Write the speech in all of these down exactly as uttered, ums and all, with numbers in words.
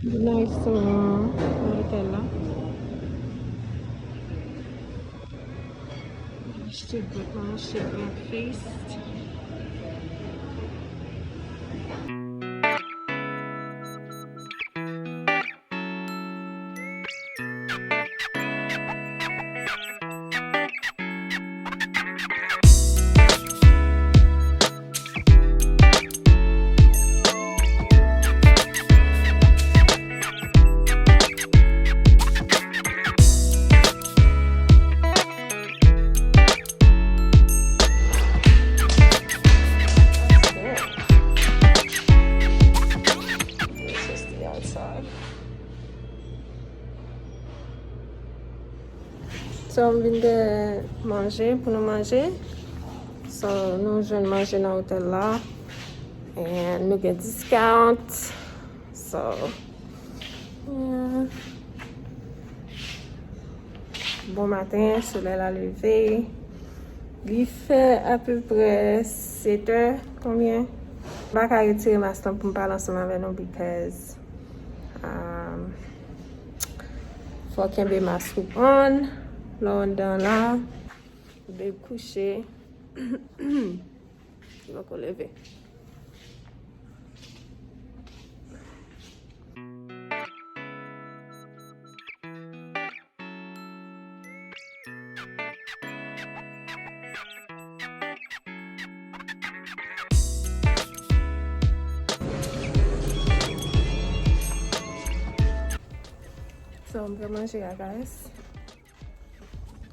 Vin nan restoran nan otèl la. Achte brèd, mwen achte breakfast. It's just the outside. So, m vin gen manje pou nou manje. So, nou jwenn manje nan otèl la. And nou gen discount. So, yeah. Bon maten, solèy la leve. Li fè apeprè sèt è, konbyen? M pa ka retire mask lan pou m pale ansanm avè nou because, um, fò w kenbe mask ou on, lè w anndan la, ou dwe kouche. Li poko leve. So, m pral manje a, guys.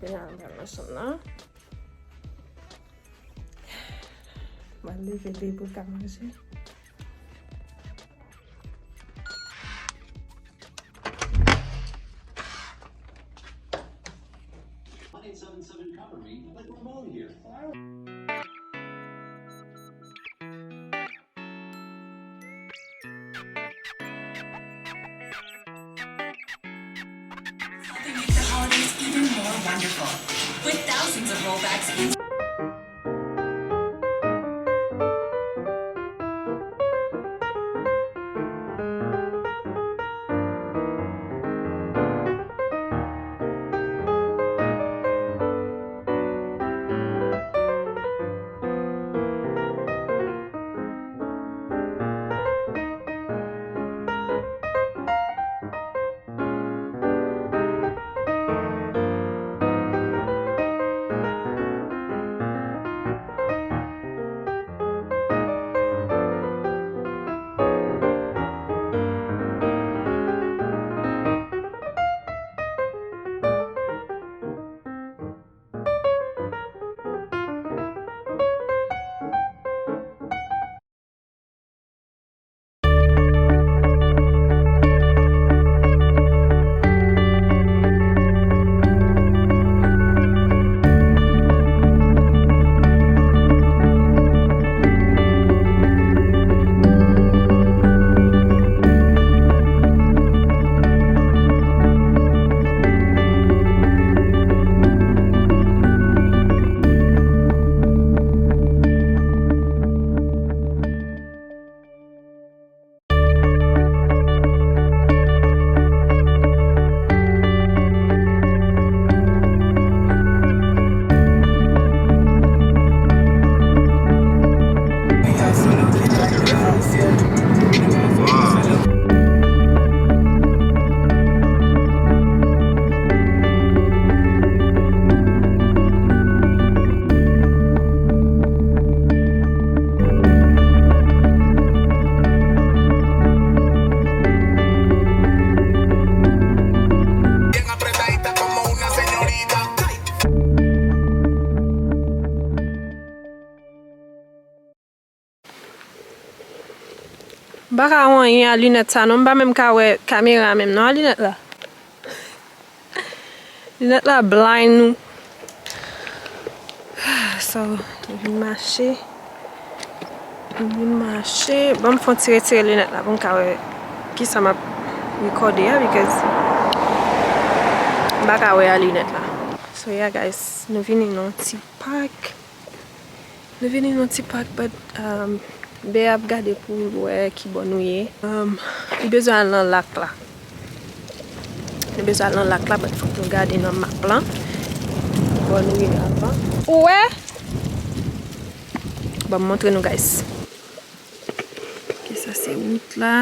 Kounye a, m pral nan chanm nan. Mwen leve depi pou l ka manje. Helping make the holidays even more wonderful. With thousands of rollbacks in M pa ka wè anyen a linèt sa non, m pa menm ka wè kamera menm non, a linèt la. Linèt la blind nou. So, nou vin mache. Nou vin mache. Ban m fè yon ti retire linèt la pou m ka wè kisa m ap rekòde a, because m pa ka wè a linèt la. So, yeah, guys, nou vini nan yon ti pak. Nou vini nan yon ti pak, but, um, Bea ap gade pou l wè ki bò nou ye. Um, li bezwen al nan lak la. Li bezwen al nan lak la, but fòk nou gade nan map lan ki bò nou ye avan. Ou wè? Ban m montre nou, guys. Ok, sa se wout la.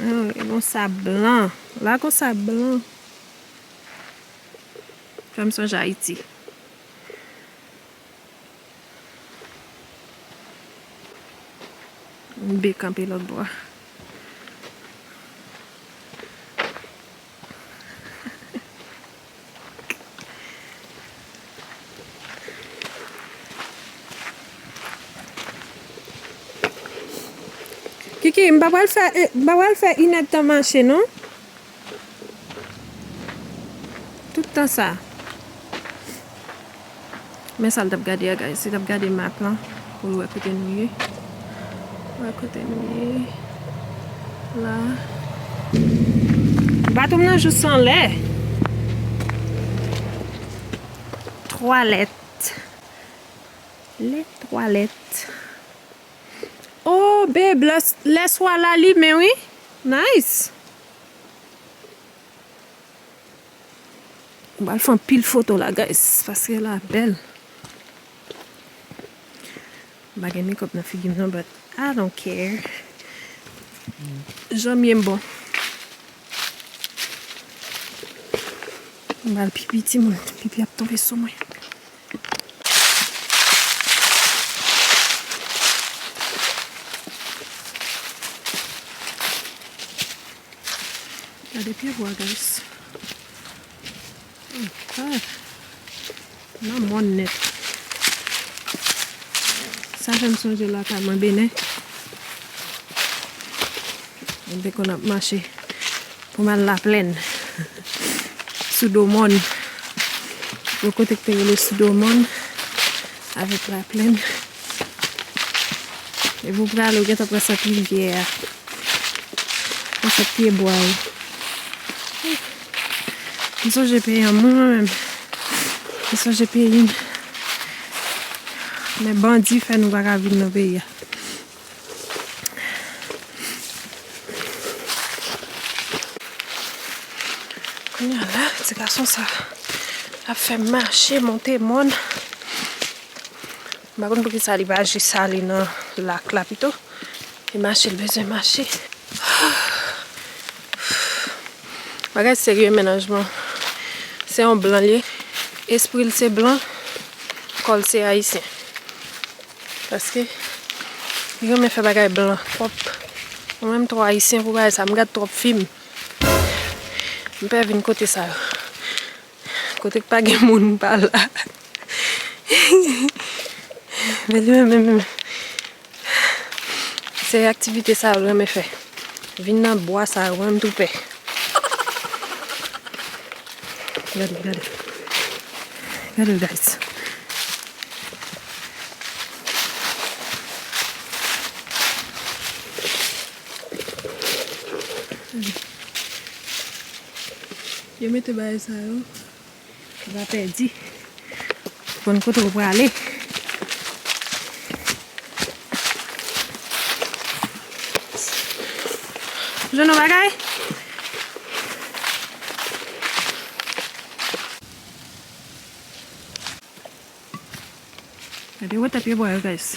Ah, gen yon sab blan. La gon sab blan. Fè m sonje Ayiti. Yon be kanpe lòt bò a. Kiki, m pa pral fè, eh, m pa pral fè inèdtan mache, non. Tout tan sa. Men sa l t ap gade a, guys. Li t ap gade map lan pou l wè kote nou ye. Wè kote nou ye. La. Baton m nan jis anlè. Twalèt. Lè twalèt. Oh, babe, lè, lè swa la limen, wi. Nice. M pral fè anpil foto la, guys, paske la bèl. M pa gen makeup nan figi m non, but I don't care. Jan m ye m bon. M pral pipi, timoun. Pipi ap tonbe sou mwen. Gade pye bwa, guys. Oh God. Nan mòn nèt. Sa fè m sonje lakay mwen Benè. Mwen te konn ap mache pou m al Laplèn. Sou do mòn. Yon kote ki te rele sou do mòn avèk Laplèn. Epi w prale, w gentan pran sant rivyè a. Pran sant pye bwa yo. M sonje peyi an, mwen menm. M sonje peyi m. Men bandi fè nou pa ka vin nan peyi a. Kounye a la, ti gason sa ap fè m mache, monte mòn. M pa konn poukisa li pa jis ale nan lak la pito. E mache l bezwen mache. Bagay serye, mennaj mwen. Se yon blan li ye. Espri l se blan. Kò l se ayisyen. Paske li renmen fè bagay blan twòp. Mwen menm twò ayisyen pou bagay sa. M gad twòp fim. M pè vin kote sa yo. Kote k pa gen moun, m pa la. Men li menm, menm, menm. Se aktivite sa yo l renmen fè. Vin nan bwa sa yo, mwen m tou pè. Gade, gade. Gade, guys. Yo mete bagay sa yo. Ou pa pèdi. Ou konn kote ou prale. Jwenn yon bagay? Gade wòtè pye bwa yo, guys.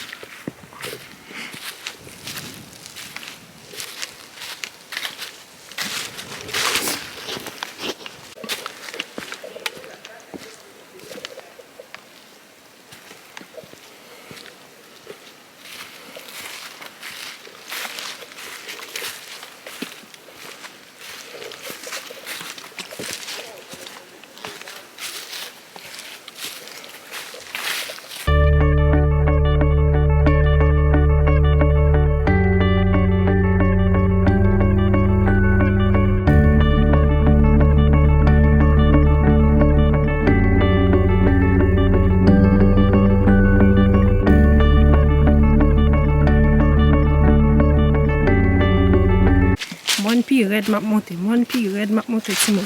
Mòn pi rèd m ap monte, mòn pi rèd m ap monte, timoun.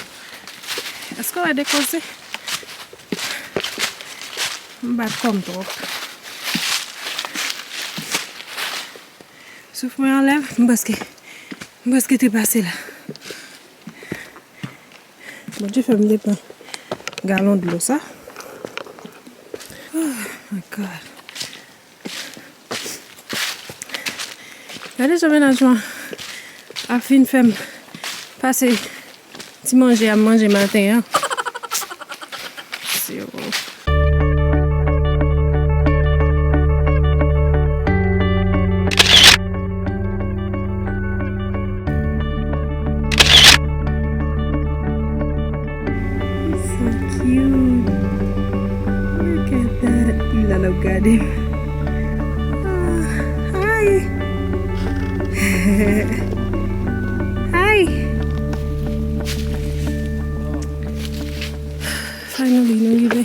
Èske w wè de koze? M bat kò m twòp. Souf mwen anlè, m prèske, m prèske te pase la. Bondye fè m te pran galon dlo sa. Oh my God. Gade jan mennaj mwen ap fin fè m pase ti manje a m manje maten an. Zero. He's so cute. Look at that. Li la l ap gade m. Ah, hi. Hi. Finally, nou rive.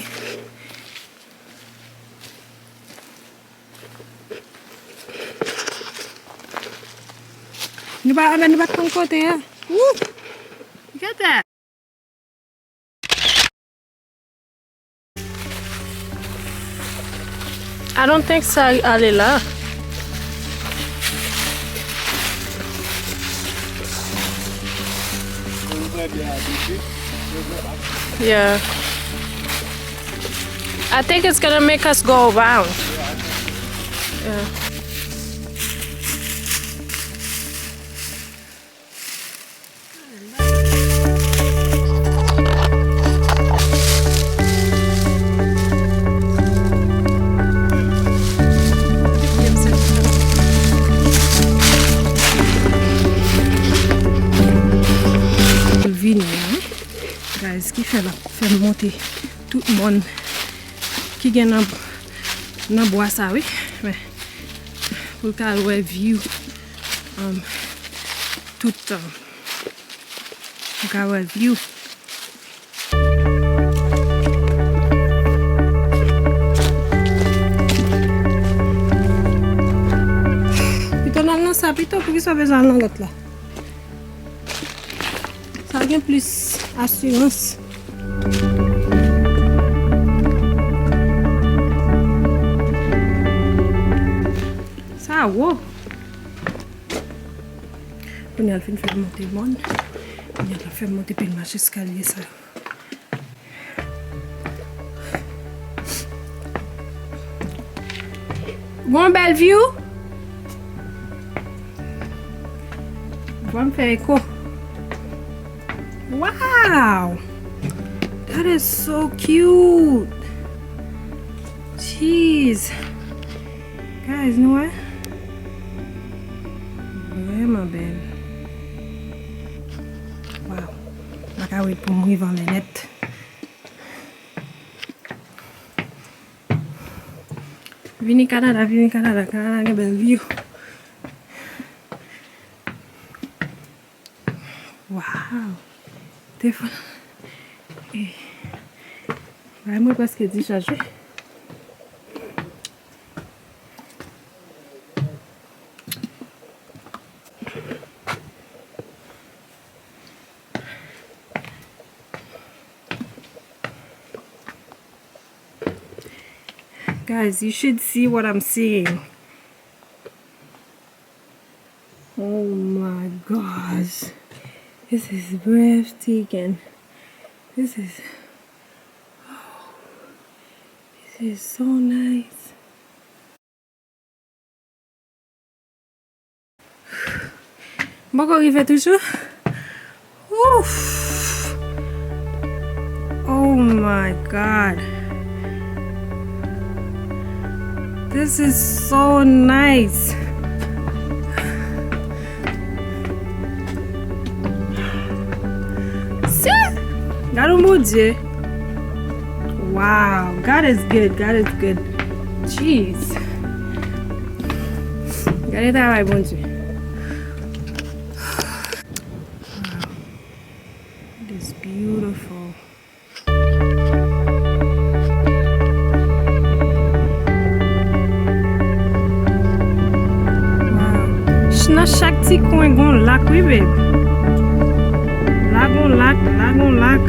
Nou pa, anben, nou pa t konn kote a. Wouh! Look at that. I don't think sa ale la. Yeah. I think it's gonna make us go around. Yeah. Vini an, guys, ki fè l ap fè m monte tout mòn ki gen nan, nan bwa sa, wi. Men, pou l ka wè view, um, tout, um, pou l ka wè view. Pito n al nan sa pito, poukisa w bezwen al nan lòt la? Sa gen plis asirans. Sa wo. Kounye a l fin fè m monte mòn. Kounye a l ap fè m monte pil mach eskalye sa yo. Gon bèl view. Vwa m fè eko. Wow! That is so cute. Jeez. Guys, nou wè? Vrèman bèl. Wow. M pa ka wait pou m rive anlè nèt. Vini Kanada, vini Kanada. Kanada gen bèl view. Wow. Telefòn. Eh. Bagay mwen prèske dichaje. Guys, you should see what I'm seeing. Oh my gosh. This is breathtaking. This is, oh, this is so nice. M poko rive toujou. Ouf! Oh my God. This is so nice. Se, gade yon Bondye. Wow, God is good, God is good. Jeez. Gade travay Bondye. Wow. It is beautiful. Wow. Ch-, nan chak ti kwen gon lak, wi, babe. La gon lak, la gon lak.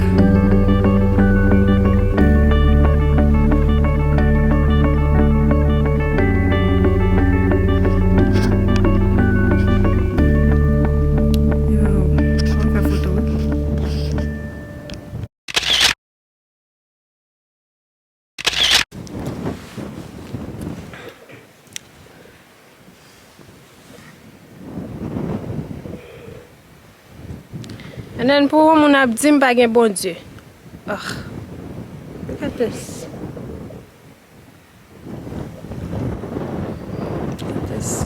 And then pou yon moun ap di m pa gen Bondye. Ah. Look at this. Look at this.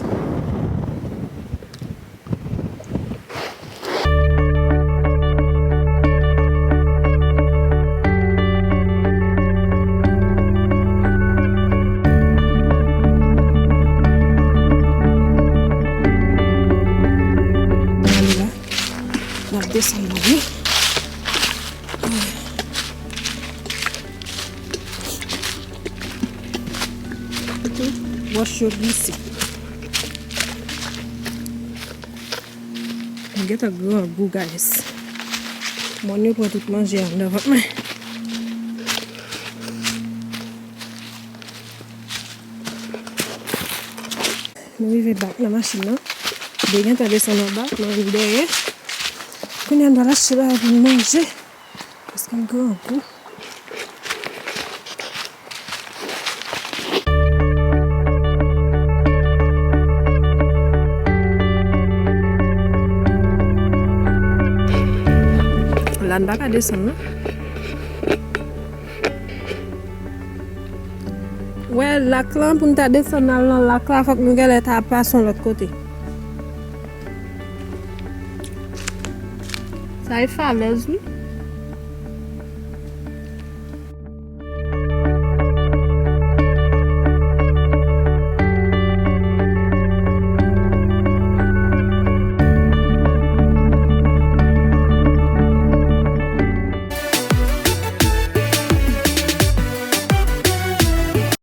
N ap desann nan, wi. Wòch yo glise. M gentan grangou, guys. Mòn yo pran tout manje anndan vant mwen. Nou rive bak nan machin nan. Dede gentan desann anba, mwen menm dèyè. Kounye a n pral achte bagay pou n manje. Paske m grangou. La n pa ka desann non. Wè lak lan, pou n ta desann al nan lak la, fòk nou genlè ta pase yon lòt kote. Sa e falèz wi.